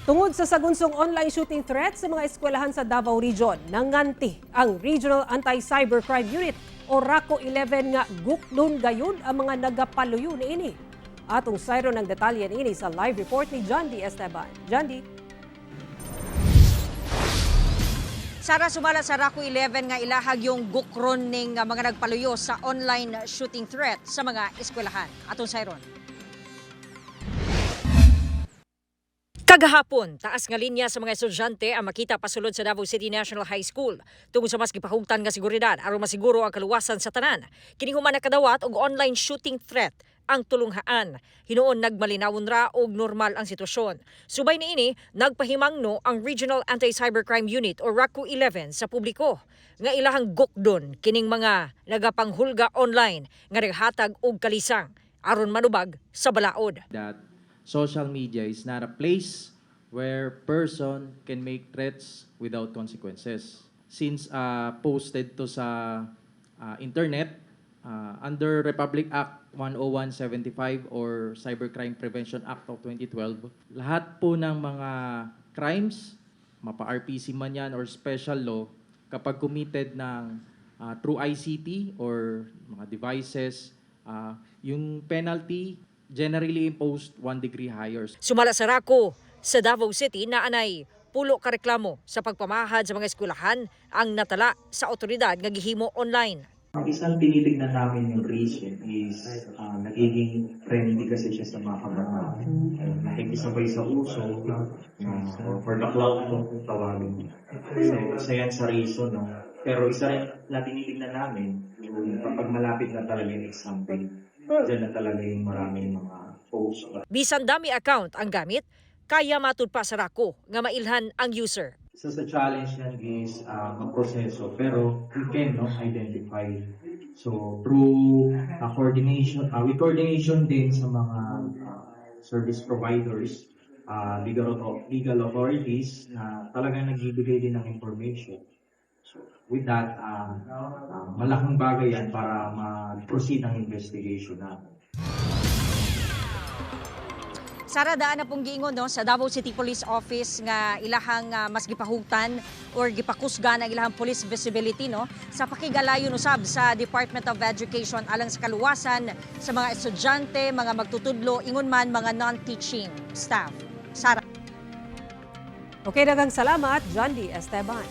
Tungod sa sagunsong online shooting threat sa mga eskwelahan sa Davao Region, nanganti ang Regional Anti-Cybercrime Unit o RACO 11 nga guklon gayud ang mga nagapaluyo niini. Atong sayron ang detalye niini sa live report ni John D. Esteban. John D. Sara, sumala sa RACO 11 nga ilahag yung gukron ning mga nagpaluyo sa online shooting threat sa mga eskwelahan. Atong sayron. Kagahapon, taas nga linya sa mga estudyante ang makita pasulod sa Davao City National High School tungod sa mas gipahugtan nga seguridad aron masiguro ang kaluwasan sa tanan. Kini human nakadawat og online shooting threat ang tulunghaan. Hinuon nagmalinawon ra og normal ang sitwasyon. Subay niini, nagpahimangno ang Regional Anti-Cybercrime Unit o RACO 11 sa publiko nga ilahang gukdon kining mga nagapanghulga online nga naghatag og kalisang aron manubag sa balaod. That social media is not a place where person can make threats without consequences. Since posted to sa internet, under Republic Act 10175 or Cybercrime Prevention Act of 2012, lahat po ng mga crimes, mapa-RPC man yan or special law, kapag committed ng through ICT or mga devices, yung penalty generally imposed 1 degree higher. Sumala sa RACO sa Davao City na anay 10 ka reklamo sa pagpamahad sa mga eskwelahan ang natala sa otoridad nga gihimo online. Ang isang tinitignan namin yung reason is nagiging trendy kasi siya sa mga kabataan. Nakikisabay sa uso, or for the clout, no, kung tawagin. So, isa yan sa reason, no? Pero isa rin na tinitignan namin, yung kapag malapit na talaga yung exam day, dyan na talaga yung maraming mga post. Bisan dami account ang gamit, kaya matud pa sa RACO nga mailhan ang user. Isa sa challenge yan is maproseso, pero we can, no, identify. So through coordination, with coordination din sa mga service providers, legal authorities na talagang nagbibigay din ng information. So with that, malaking bagay yan para mag-proceed ang investigation natin. Sara, daan na pong giingon, no, sa Davao City Police Office nga ilahang mas gipahugtan or gipakusgan ang ilahang police visibility, no, sa pakigalayon usab sa Department of Education alang sa kaluwasan sa mga estudyante, mga magtutudlo, ingon man mga non-teaching staff. Sara. Okay, daghang salamat, John D. Esteban.